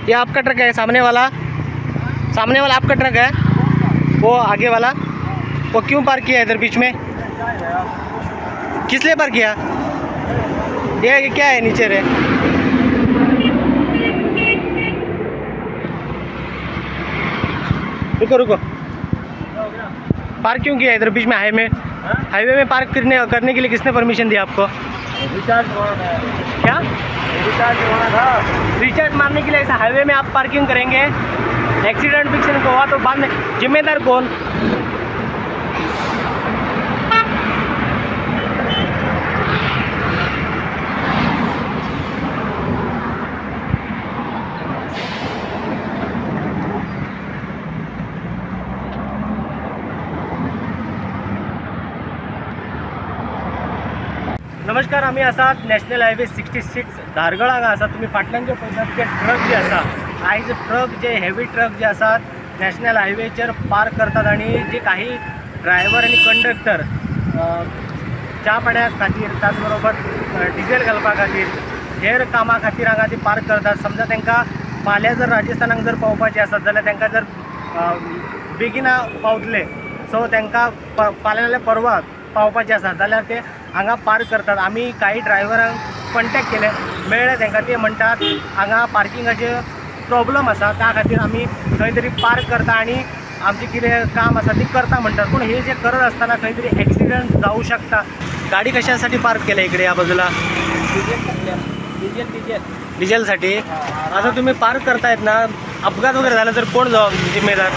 ये आपका ट्रक है सामने वाला? सामने वाला आपका ट्रक है? वो आगे वाला वो क्यों पार्क किया इधर बीच में? किस लिए पार्क किया? ये क्या है नीचे रे? रुको रुको, पार्क क्यों किया इधर बीच में? हाईवे हाईवे में पार्क करने के लिए किसने परमिशन दिया आपको? रिचार्ज मारना है। क्या रिचार्ज मारना था? रिचार्ज मारने के लिए ऐसा हाईवे में आप पार्किंग करेंगे? एक्सीडेंट विक्सीडेंट हुआ तो बाद में जिम्मेदार कौन? नमस्कार, आमी आसात नॅशनल हायवे 66 धारगळ हांगा आसा. तुमी फाटल्यान जे पळयतात ते ट्रक जे आसा, आयज ट्रक जे हेवी ट्रक जे आसात नॅशनल हायवेचेर पार्क करतात आनी जे काही ड्रायव्हर आनी कंडक्टर च्या पाण्या खातीर, त्याच बरोबर डिझेल घालपा खातीर, हेर कामां खातीर हांगा ती पार्क करतात. समजा तांकां फाल्यां जर राजस्थानाक जर पावपाचें आसत जाल्यार तांकां जर बेगीन पावतले, सो तांकां फाल्यां नाल्यार परवां पावपाचें आसा जाल्यार ते हांगा पार्क करतात. आमी काही ड्रायव्हरांक कॉन्टेक्ट केले, मेळ्ळे तांकां, ते म्हणटात हांगा पार्किंगाचे प्रॉब्लम आसा, त्या खातीर आमी खंय तरी पार्क करता आनी आमचें कितें काम आसा ती करता म्हणटात. पूण हे जे करत आसतना खंय तरी एक्सिडंट जावं शकता. गाडी कशासाठी पार्क केल्या इकडे या बाजूला? डिझेल डिझेल डिझेलसाठी असं तुम्ही पार्क करतायत ना, अपघात वगैरे झाला तर कोण जिम्मेदार?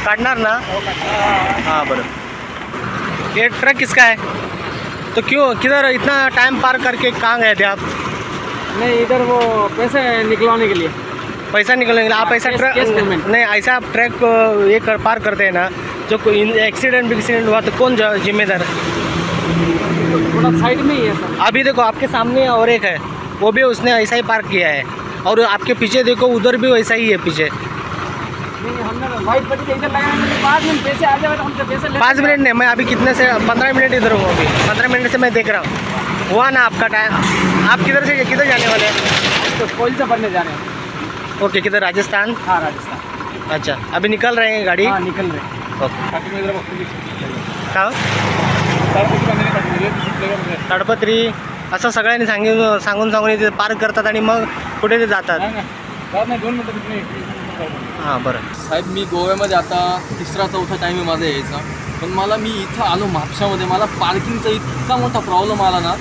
काढणार ना? हाँ बरं. ये ट्रक किसका है? तो क्यों किधर इतना टाइम पार्क करके कहाँ गए थे आप? नहीं, इधर वो पैसे निकलवाने के लिए. पैसा निकलने के लिए आप ऐसा ट्रक नहीं, ऐसा आप ट्रक ये पार्क करते हैं ना, जो कोई एक्सीडेंट विक्सीडेंट हुआ तो कौन जिम्मेदार? थोड़ा साइड में ही है सर. अभी देखो आपके सामने और एक है, वो भी उसने ऐसा ही पार्क किया है, और आपके पीछे देखो उधर भी वैसा ही है पीछे. 5 मिनट नहीं, मैं अभी कितने से 15 मिनट इधर हूँ, अभी 15 मिनट से मैं देख रहा हूँ. हुआ ना आपका टाइम. आप किधर से किधर जाने वाले हैं? तो कोयल से भरने जाने हैं. ओके, किधर? राजस्थान? हाँ राजस्थान. अच्छा, अभी निकल रहे हैं गाड़ी? हाँ निकल रहे हैं. ओके. का ताडपत्री असं सगळ्यांनी सांगून सांगून इथे पार्क करतात आणि मग कुठे ते जातात. हां बरं. साहेब, मी गोव्यामध्ये आता तिसरा चौथा टाईम आहे माझा यायचा, पण मला मी इथं आलो म्हापशामध्ये, मला पार्किंगचा इतका मोठा प्रॉब्लेम आला ना.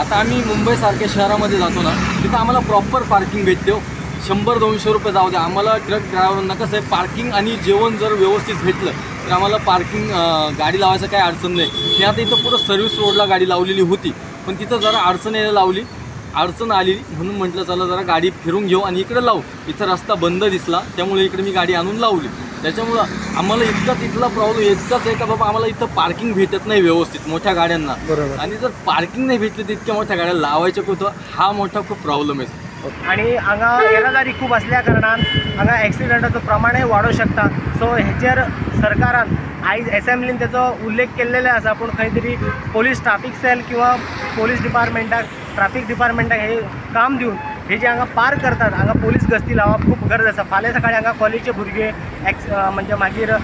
आता आम्ही मुंबईसारख्या शहरामध्ये जातो ना, तिथं आम्हाला प्रॉपर पार्किंग भेटते. 100-200 रुपये जाऊ द्या, आम्हाला ट्रक ड्रायव्हरांना कसं आहे, पार्किंग आणि जेवण जर व्यवस्थित भेटलं तर आम्हाला पार्किंग गाडी लावायचं काही अडचण नाही. मी आता इथं पुरं सर्व्हिस रोडला गाडी लावलेली होती, पण तिथं जरा अडचण यायला लावली, अडचण आली म्हणून म्हटलं चला जरा गाडी फिरून घेऊ आणि इकडं लावू. इथं रस्ता बंद दिसला, त्यामुळे इकडे मी गाडी आणून लावली. त्याच्यामुळं आम्हाला इतकाच इथला प्रॉब्लेम इतकाच आहे का बाबा, आम्हाला इथं पार्किंग भेटत नाही व्यवस्थित मोठ्या गाड्यांना. बरोबर. आणि जर पार्किंग नाही भेटली तर इतक्या मोठ्या गाड्या लावायच्या कुठं, हा मोठा खूप प्रॉब्लेम आहे. आणि हांगा येरादारी खूब असल्या कारणान हांगा एक्सिडंटाचो प्रमाणय वाडोवंक शकता. सो हेचेर सरकारान आयज एसेंब्लीन तेचो उल्लेख केल्लेलो आसा, पूण खंय तरी पोलीस ट्राफीक सेल किंवा पोलीस डिपार्टमेंटाक, ट्राफीक डिपार्टमेंटाक हे काम दिवन हे जे हांगा पार्क करतात हांगा पोलीस गस्ती लावप खूब गरज आसा. फाल्यां सकाळीं हांगा कॉलेजचे भुरगे म्हणजे मागीर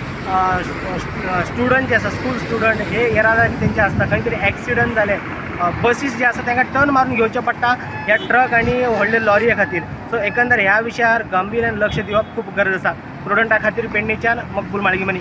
स्टुडंट जे आसा, स्कूल स्टुडंट, हे येरादारी तेंची आसता. खंय तरी एक्सिडंट जाले, बसीस जे आसा तांकां टर्न मारून घेवचें पडटा ह्या ट्रक आनी व्हडले लॉरये खातीर. सो एकंदर ह्या विशयार गांभीर्यान लक्ष दिवप खूब गरज आसा. प्रुडंटा खातीर पेडणेच्यान मकबूल माळगीमनी.